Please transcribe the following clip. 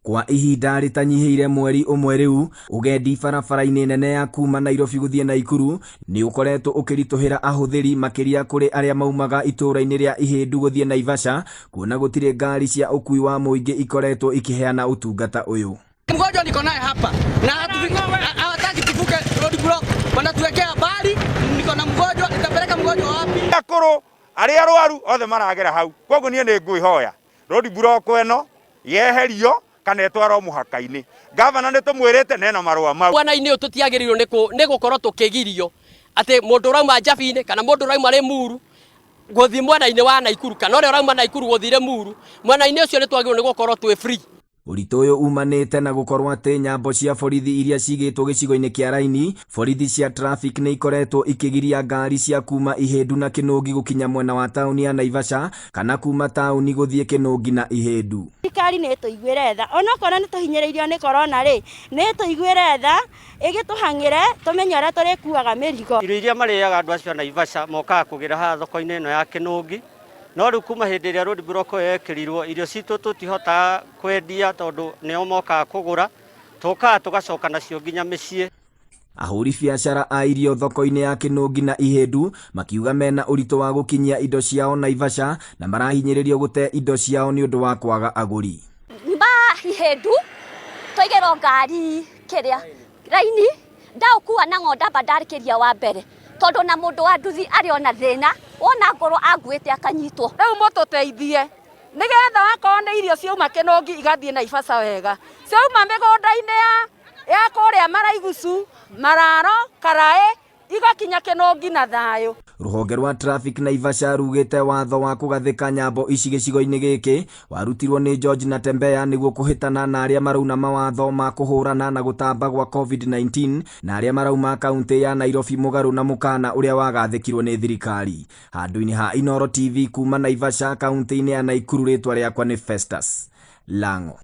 Kwa ihinda rĩtanyihĩire mweri ũmwe rĩu, ũgendi barabara-inĩ nene ya kuma Nairobi gũthiĩ Naikuru nĩ ũkoretwo ũkĩritũhĩra ahũthĩri makĩria kũrĩ arĩa maumaga itũũra-inĩ rĩa Ihĩndu gũthiĩ Naivasha, kuona gũtirĩ ngari cia ũkuui wa mũingĩ ikoretwo ikĩheana ũtungata ũyũ. Mgonjwa niko naye hapa na hawataki tuvuke road block, wanatuwekea bali. Niko na mgonjwa, nitapeleka mgonjwa wapi? Akũrũ arĩa arwaru othe maragera hau. Koguo niĩ nĩ ngwĩhoya road block ĩno yeherio kana ĩtwarwo mũhaka-inĩ. Gavana nĩ tũmwĩrĩte nena marũa mau. Mwena-inĩ ũyũ tũtiagĩrĩirwo nĩ gũkorwo tũkĩgirio atĩ mũndũ ũrauma Njabinĩ kana mũndũ ũrauma Limuru gũthiĩ mwena-inĩ wa Naikuru kana ũrĩa ũrauma Naikuru gũthiĩ Limuru, mwena-inĩ ũcio nĩ twagĩrĩirwo nĩ gũkorwo twĩ free. Ũritũ ũyũ umanĩte na gũkorwo atĩ nyambo cia borithi iria cigĩtwo gĩcigo-inĩ kĩa Raini, borithi cia traffic nĩ ikoretwo ikĩgiria ngari cia kuma Ihĩndu na Kĩnũngi gũkinya mwena wa taũni ya Naivasha kana kuma taũni gũthiĩ Kĩnũngi na Ihĩndu. Thirikari nĩ ĩtũiguĩre tha, onokorwo nĩ tũhinyĩrĩirio nĩ corona rĩ, nĩ ĩtũiguĩre tha, ĩgĩtũhang'ĩre tũmenye ũrĩa tũrĩkuaga mĩrigo. Irio iria marĩaga andũ acio a Naivasha mokaga kũgĩra haha thoko-inĩ ĩno ya Kĩnũngi. No rĩu kuma hĩndĩ ĩrĩa road block ĩyo yekĩrirwo, irio citũ tũtihotaga kwendia tondũ nĩo mokaga kũgũra, tũkaga tũgacoka nacio nginya mĩciĩ. Ahũri biacara a irio thoko-inĩ ya Kĩnũngi na Ihĩndu makiuga mena ũritũ wa gũkinyia indo ciao Naivasha na marahinyĩrĩrio gũte indo ciao nĩ ũndũ wa kwaga agũri. Nyuma Ihĩndu twaigĩrwo ngari kĩrĩa raini ndaũkua na ng'onda mba ndarĩkĩria wa mbere tondũ na mũndũ wa nduthi arĩ ona thĩna wona ngorwo anguĩte akanyitwo. Rĩu mũtũteithie nĩgetha wakorwo nĩ irio ciauma Kĩnũngi igathiĩ Naivasha wega, ciauma mĩgũnda-inĩ ya kũrĩa Maraigucu, Mararo, Karaĩ, igakinya Kĩnũngi na thayũ. Rũhonge rwa traffic Naivasha rugĩte watho wa kũgathĩka nyambo ici gĩcigo-inĩ gĩkĩ warutirwo nĩ George Natembeya nĩguo kũhĩtana na arĩa marauna mawatho ma kũhũrana na gũtamba gwa COVID-19 na arĩa marauma kaunti ya Nairobi mũgarũ na mũkana ũrĩa wagathĩkirwo nĩ thirikari. Handũ-inĩ ha Inooro TV kuma Naivasha kaunti-inĩ ya Naikuru, rĩtwa rĩakwa nĩ Festus Lango.